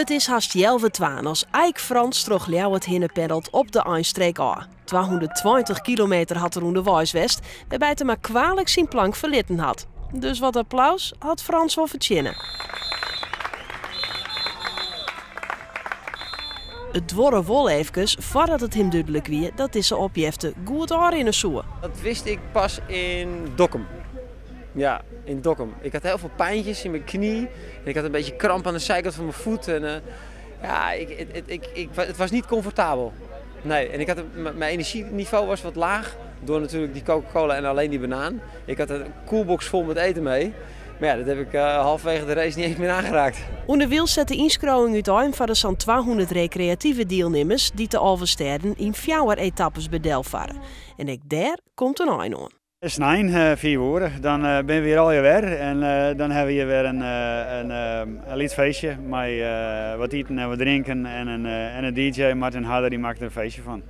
It is hast healwei twaen as Eik Frans troch Ljouwert hinne peddelt op de einstreek ôf. 220 kilometer hat er ûnderweis west, wêrby't er mar kwalik syn plank ferlitten hat. Dus wat applaus hat Frans wol fertsjinne. It duorre wol efkes foardat it him dúdlik wie dat dizze opjefte goed ôfrinne soe. Dat wist ik pas yn Dokkum. Ja, in Dokkum. Ik had heel veel pijntjes in mijn knie. En ik had een beetje kramp aan de zijkant van mijn voet. En ja, ik, het, ik, ik, het was niet comfortabel. Nee, en ik had, mijn energieniveau was wat laag. Door natuurlijk die Coca-Cola en alleen die banaan. Ik had een koelbox vol met eten mee. Maar ja, dat heb ik halverwege de race niet eens meer aangeraakt. Underwilens set de ynskriuwing útein foar de sa'n 200 rekreative dielnimmers dy't de 11 stêden yn fjouwer etappes bedelfarre. En ek dêr komt in ein oan. Snein, 5 oere, dan binne we hjir allegear wer en dan hawwe we hjir wer in lyts feestje mei wat iten en wat drinken en in DJ, Martin Harder, dy makket der in feestje fan.